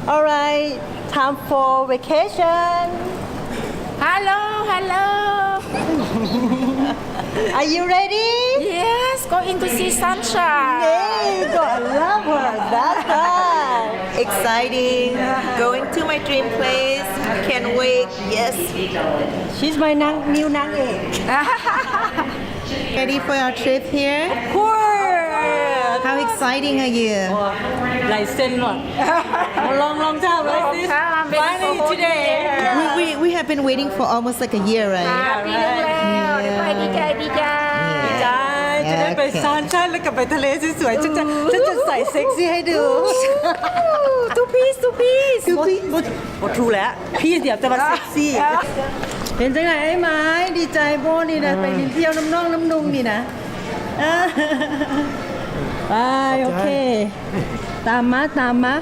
All right, time for vacation. Hello, hello. Are you ready? Yes, going to see sunshine. Yay, God, I love her. That's right. Exciting. Going to my dream place. Can't wait. Yes. She's my ນາງ new ນາງເອກ. Ready for our trip here? Of course. How exciting are you? ຫຼາຍເຊັນວ່າ long long time, right, sis? Long time. Finally today. We, we, we have been waiting for almost like a year, right? ປີໜຶ່ງແລ້ວ. ດີໃຈ ດີໃຈ ດີໃຈ ຈະໄດ້ໄປຊານຊັນ ແລ້ວກໍໄປທະເລສວຍໆ. ຊັ້ນຈະ ຊັ້ນຈະໃສ່ເຊັກຊີໃຫ້ດູ. Two piece, two piece. ບໍ່ ບໍ່ ບໍ່ two ແລ້ວ. ພີ່ດຽວແຕ່ວ່າເຊັກຊີ. ເປັນຈັ່ງໃດອ້າຍໝາຍ? ດີໃຈບໍ່ນີ້ນະ? ໄປຫຼິ້ນທ່ຽວນຳນ້ອງນຳນຸ່ງນີ້ນະ. ໄປ ໂອເຄ ຕາມມາ ຕາມມາ.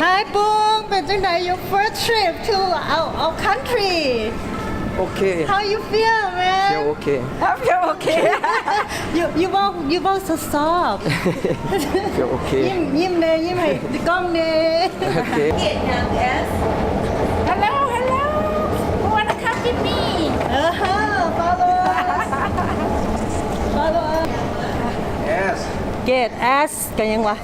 Hi ປຸງ ເປັນຈັ່ງໃດ? Your first trip to our, our country. Okay. How you feel, man? Feel okay. I feel okay. You, you walk, you walk so soft. Feel okay. ຍິ້ມ ຍິ້ມແດ່ ຍິ້ມໃຫ້ກ້ອງແດ່. Okay. Hello, hello. Who wanna come with me? ເອີ follow us. Follow us. Yes. Get us ກໍຍັງວ່າ.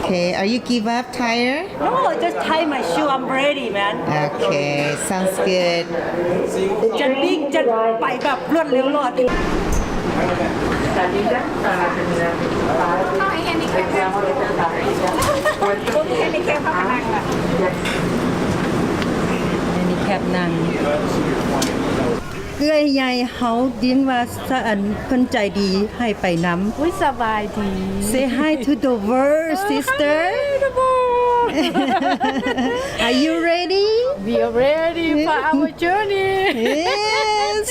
Okay, are you give up, tired? No, just tie my shoe. I'm ready, man. Okay, sounds good. ຈະດິ້ງ ຈະໄປແບບລວດເລັວໂລດ. ແຮນດີແຄບນັ່ງ. ເອື້ອຍໃຫຍ່ເຮົາ ດິນວ່າ ສະ ອັນ ເພິ່ນໃຈດີໃຫ້ໄປນຳ. ອຸ້ຍ ສະບາຍດີ. Say hi to the world, sister. Hi, the world. Are you ready? We are ready for our journey. Yes.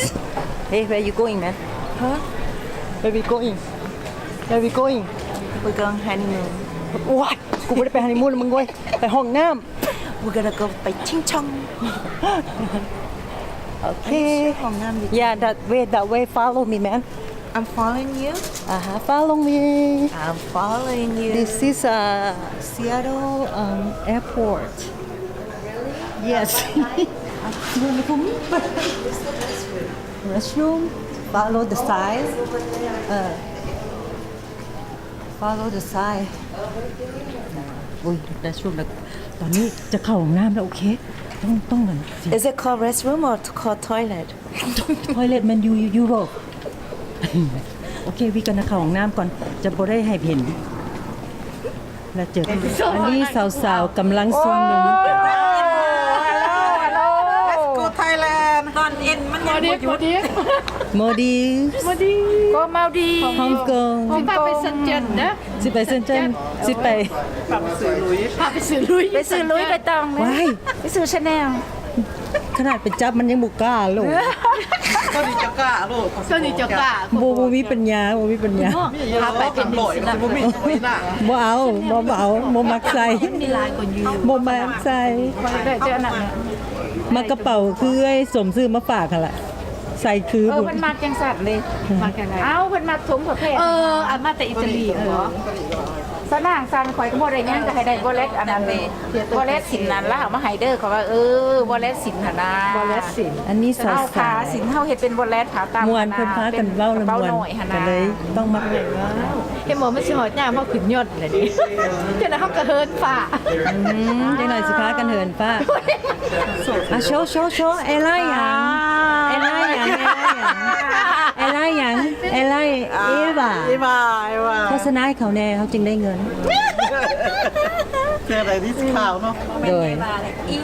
Hey, where you going, man? Huh? Where we going? Where we going? We're going honeymoon. What? ກູບໍ່ໄດ້ໄປຮັນນີມູນນຳມຶງເວີຍ ໄປຫ້ອງນ້ຳ. We're gonna go ໄປຊິງຊ່ອງ. Okay. Yeah, that way, that way. Follow me, man. I'm following you. Uh-huh. Follow me. I'm following you. This is, uh, Seattle, um, airport. Yes. You wanna go meet? Restroom. Follow the sign. Uh, Follow the sign. ໂອ້ຍ restroom ແລ້ວ ຕອນນີ້ຈະເຂົ້າຫ້ອງນ້ຳແລ້ວ. ໂອເຄ ຕ້ອງ ຕ້ອງນັ້ນ. Is it called restroom or called toilet? Toilet ແມ່ນຢູ່ Europe. ໂອເຄ we gonna ເຂົ້າຫ້ອງນ້ຳກ່ອນ ຈະບໍ່ໄດ້ໃຫ້ເຫັນ. ແລ້ວເຈີກັນ. ອັນນີ້ສາວໆກຳລັງຊ່ວງໜຶ່ງ. Let's go Thailand. ຕອນເອັນມັນຍັງບໍ່ຢຸດ. Maldives. Maldives. Go Maldives. Hong Kong. ຊິພາໄປເຊິນເຈິນເດີ. ຊິໄປເຊິນເຈິນ ຊິໄປ ພາໄປຊື້ລຸຍ ພາໄປຊື້ລຸຍ ໄປຊື້ລຸຍ ໄປຕ້ອງເລີຍ. ໄປຊື້ Chanel. ຂະໜາດໄປຈັບມັນຍັງບໍ່ກ້າໂລດ. ກໍນີ້ຈະກ້າໂລດ. ກໍນີ້ຈະກ້າ. ບໍ່ ບໍ່ມີປັນຍາ ບໍ່ມີປັນຍາ. ພາໄປເປັນ ບໍ່ເອົາ ບໍ່ ບໍ່ເອົາ ບໍ່ມັກໃສ່ ບໍ່ມັກໃສ່. ໄດ້ແຕ່ອັນນັ້ນ ມາກະເປົາຄືເອື້ອຍສົມຊື້ມາຝາກຫັ້ນລະ ໃສ່ຄື. ເອີ ເພິ່ນມັກຈັ່ງຊັ້ນເດ້. ມັກຈັ່ງໃດ? ເອົ້າ ເພິ່ນມັກຖົງຜ້າແພ. ເອີ ເອົາມາແຕ່ອີຕາລີ. ເອີ ສະນາງຊັ້ນ ຂ້ອຍກໍບໍ່ໄດ້ຫຍັງ ກໍໃຫ້ໄດ້ wallet ອັນນັ້ນ wallet ສິນນັ້ນລະ ເອົາມາໃຫ້ເດີ. ຂ້ອຍວ່າ ເອີ wallet ສິນຫັ້ນນາ wallet ສິນ. ອັນນີ້ສາວໆ ຂາສິນເຮົາເຮັດເປັນ wallet ຂາຕາມ ມ່ວນ ເພິ່ນພາກັນເວົ້າລະມ່ວນ ກະເລີຍຕ້ອງມາ. ເຫັນບໍ່ ມັນຊິຮອດຍາມເຮົາຂຶ້ນຍົດແລ້ວນີ້ ຈັ່ງໃດເຮົາກໍເຫີນຟ້າ. ອືມ ຈັກໜ່ອຍຊິພາກັນເຫີນຟ້າ. ອ່ະ ໂຊ ໂຊ ໂຊ ແອໄລຫຍັງ ແອໄລຫຍັງ ແອໄລຫຍັງ ແອໄລຫຍັງ ແອໄລ ເອວາ ເອວາ ເອວາ. ໂຄສະນາໃຫ້ເຂົາແດ່ ເຮົາຈຶ່ງໄດ້ເງິນ. ເທື່ອໃດທີ່ຂາວເນາະ. ໂດຍ ອີ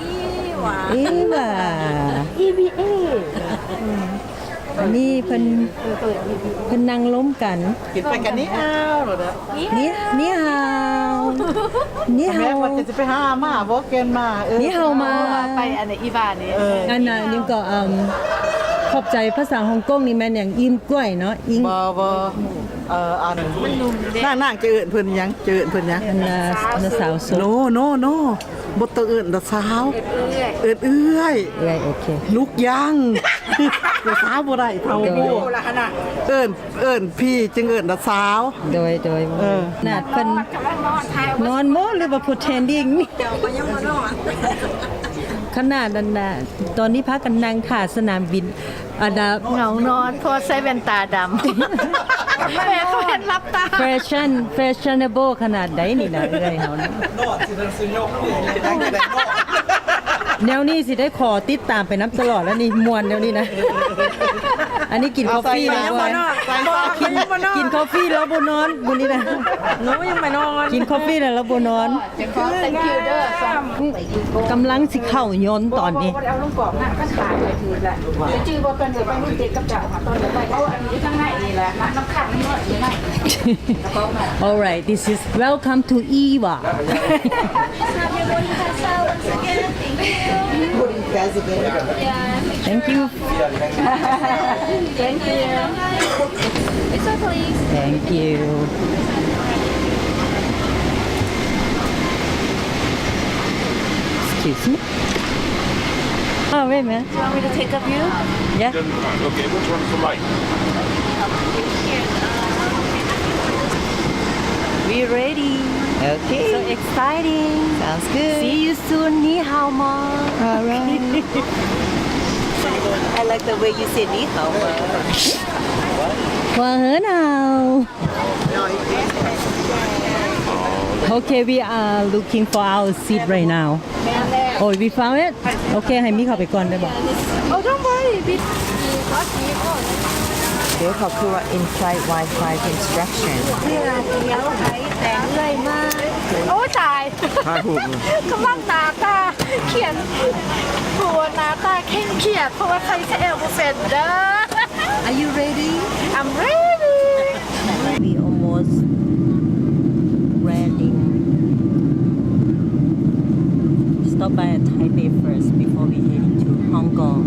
ຫວາ ອີຫວາ ອີວີເອ. ອັນນີ້ເພິ່ນ ເພິ່ນນັ່ງລົມກັນ. ກິນໄປກັນນີ້ ອາວ ນີ້ ນີ້ຮາວ ນີ້ຮາວ. ວ່າຈະໄປຫາໝາບໍ່ ແກ່ນໝາ. ເອີ ນີ້ຮາວມາ ໄປອັນນີ້ ອີບານີ້. ເອີ ອັນນັ້ນຍັງກໍ ອືມ ຂອບໃຈພາສາຮົງກົງນີ້ແມ່ນຫຍັງ? ອີມກ້ວຍເນາະ ອີມ ບໍ່ ບໍ່ ເອີ ອັນ ນາງ ນາງຈະເອີ້ນເພິ່ນຫຍັງ? ຈະເອີ້ນເພິ່ນຫຍັງ? ອັນນ່າ ນ້າສາວໂສດ No no no ບໍ່ຕ້ອງເອີ້ນນ້າສາວ ເອີ້ນເອື້ອຍ ເອື້ອຍ ເອື້ອຍ ໂອເຄ ລູກຍັງ ນ້າສາວບໍ່ໄດ້ ເຖົ້າ ໂດຍ ເອີ້ນ ເອີ້ນພີ່ຈຶ່ງເອີ້ນນ້າສາວ ໂດຍ ໂດຍ ເອີ ຂະໜາດເພິ່ນນອນບໍ່ ຫຼືວ່າ pretending ຂະໜາດນັ້ນນະ ຕອນນີ້ພາກັນນັ່ງຖ້າສະໜາມບິນ ອັນນະ ເຫງົານອນ ເພາະວ່າໃສ່ແວ່ນຕາດຳ ແມ່ເຂົາເຫັນຫຼັບຕາ ແຟຊັ່ນ fashionable ຂະໜາດໃດນີ້ນະ ເອື້ອຍເຮົານະ ແນວນີ້ຊິໄດ້ຂໍຕິດຕາມໄປນຳຕະຫຼອດແລ້ວນີ້ ມ່ວນແນວນີ້ນະ ອັນນີ້ກິນຄອບຟີແລ້ວບໍ່ ກິນ ກິນຄອບຟີແລ້ວບໍ່ນອນມື້ນີ້ນະ ໜູຍັງບໍ່ນອນ ກິນຄອບຟີແລ້ວລາວບໍ່ນອນ Thank you ເດີ ກຳລັງຊິເຂົ້າຍົນຕອນນີ້ ບໍ່ໄດ້ເອົາລົງກອງນະ ຄັນຂາຍໄປຖືກແຫຼະ ໄປຈື່ບໍ່ ຕອນເດີໄປເມືອງເຈັດກັບເຈົ້າ ຕອນເດີໄປ ເອົາອັນນີ້ທາງໃນນີ້ແຫຼະ ນຳຂ້າງນ້ອຍຢູ່ໃນ Alright, this is welcome to Iwa. Thank you. Thank you. It's okay. Thank you. Excuse me. Oh, wait a minute. Do you want me to take a view? Yeah. Okay, which one is the light? We ready. Okay. So exciting. Sounds good. See you soon. 你好吗? All right. I like the way you say 你好吗. ว่าเฮ้อหนาว. Okay, we are looking for our seat right now. Oh, we found it? Okay, ໃຫ້ມີເຂົ້າໄປກ່ອນໄດ້ບໍ່? Oh, don't worry. We, we got it. ເດີ ເຂົາຄືວ່າ in flight Wi-Fi instruction. ເພື່ອດຽວໃຫ້ແຕ່ງເອື້ອຍມາ. ໂອ້ ຕາຍ. ຖ່າຍຮູບ ກຳລັງໜ້າຕາຂຽນ ໂຫ ໜ້າຕາເຄັ່ງຂຽດ ເພາະວ່າໃສ່ແຊວບໍ່ເປັນເດີ. Are you ready? I'm ready. We almost landing. Stop by at Taipei first before we heading to Hong Kong.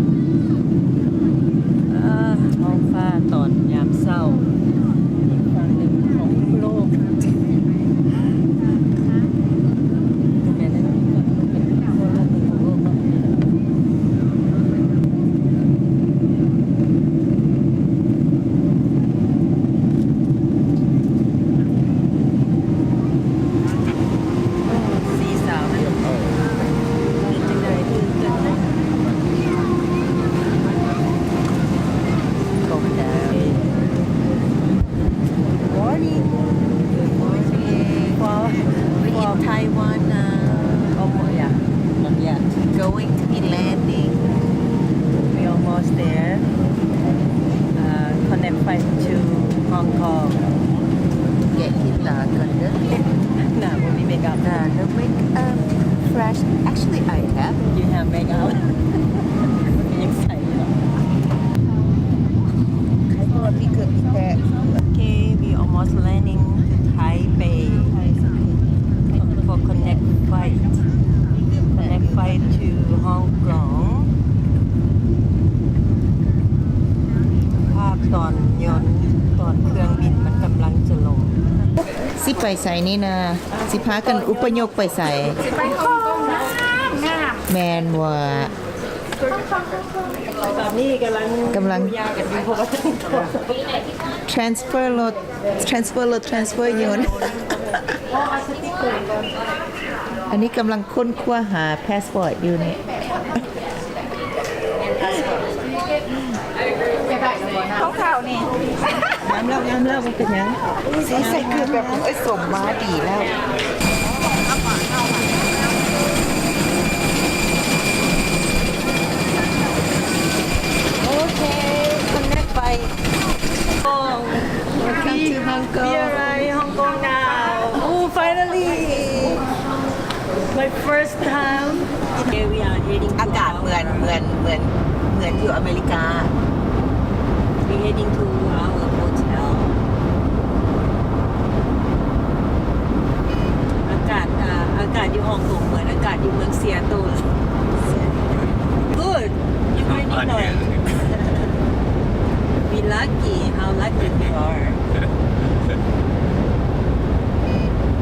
ເອີ ທ້ອງຟ້າຕອນຍາມເຊົ້າ ອີກຝັ່ງໜຶ່ງຂອງໂລກ. Morning. Morning. Well, we in Taiwan, uh, oh, yeah, not yet. Going to be landing. We almost there. Uh, connect flight to Hong Kong. Yeah, in the garden. ໜ້າບໍ່ມີເມກອັບ. ໜ້າ no makeup, fresh. Actually, I have. You have makeup. ຍັງໃສ່. Okay, we almost landing to Taipei for connect flight. Connect flight to Hong Kong. ພາບຕອນຍົນ ຕອນເຄື່ອງບິນມັນກຳລັງຈະລົງ. ຊິໄປໃສນີ້ນາ? ຊິພາກັນອົບພະຍົບໄປໃສ? ໄປຮ່ອງກອງງາມໆ. ແມ່ນວ່າ ຕອນນີ້ກຳລັງ ກຳລັງ ຢູ່ຢາກັນຢູ່ ເພາະວ່າ transfer ລົດ transfer ລົດ transfer ຍົນ. ອັນນີ້ກຳລັງຄົ້ນຄວ້າຫາພາສປອດຢູ່ນີ້. ຂອງເຂົານີ້ ງາມແລ້ວ ງາມແລ້ວ ບໍ່ເປັນຫຍັງ. ຊິໃສ່ເກີບແບບ ເອີຍ ສົມມາດີແລ້ວ. ໂອເຄ connect flight. Welcome to Hong Kong. We arrive Hong Kong now. Oh, finally. My first time. Okay, we are heading to ອາກາດເໝືອນ ເໝືອນ ເໝືອນ ເໝືອນຢູ່ອາເມລິກາ. We heading to our hotel. ອາກາດ ອ່າ ອາກາດຢູ່ຮ່ອງກົງເໝືອນອາກາດຢູ່ເມືອງ Seattle. Good. ຢູ່ໃນນີ້ໜ້ອຍ. Lucky, how lucky you are.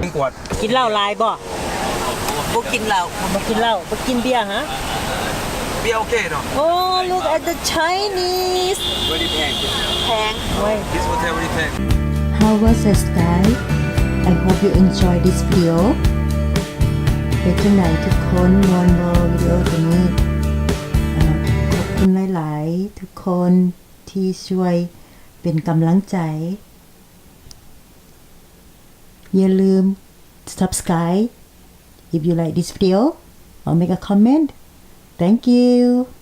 ໜຶ່ງຂວດ ກິນເຫຼົ້າຫຼາຍບໍ່? ບໍ່ກິນເຫຼົ້າ. ບໍ່ກິນເຫຼົ້າ ບໍ່ກິນເບຍຫະ? ເບຍໂອເຄເນາະ. Oh, look at the Chinese. ເວຣີແພງ ແພງ. ໂອ້ຍ This hotel very ແພງ. How was the stay? I hope you enjoy this video. ເປັນຈັ່ງໃດທຸກຄົນ ມ່ວນບໍ່ວິດີໂອຕົວນີ້? ຂອບຄຸນຫຼາຍໆທຸກຄົນທີ່ຊ່ວຍເປັນກຳລັງໃຈ. ຢ່າລືມ subscribe if you like this video or make a comment. Thank you.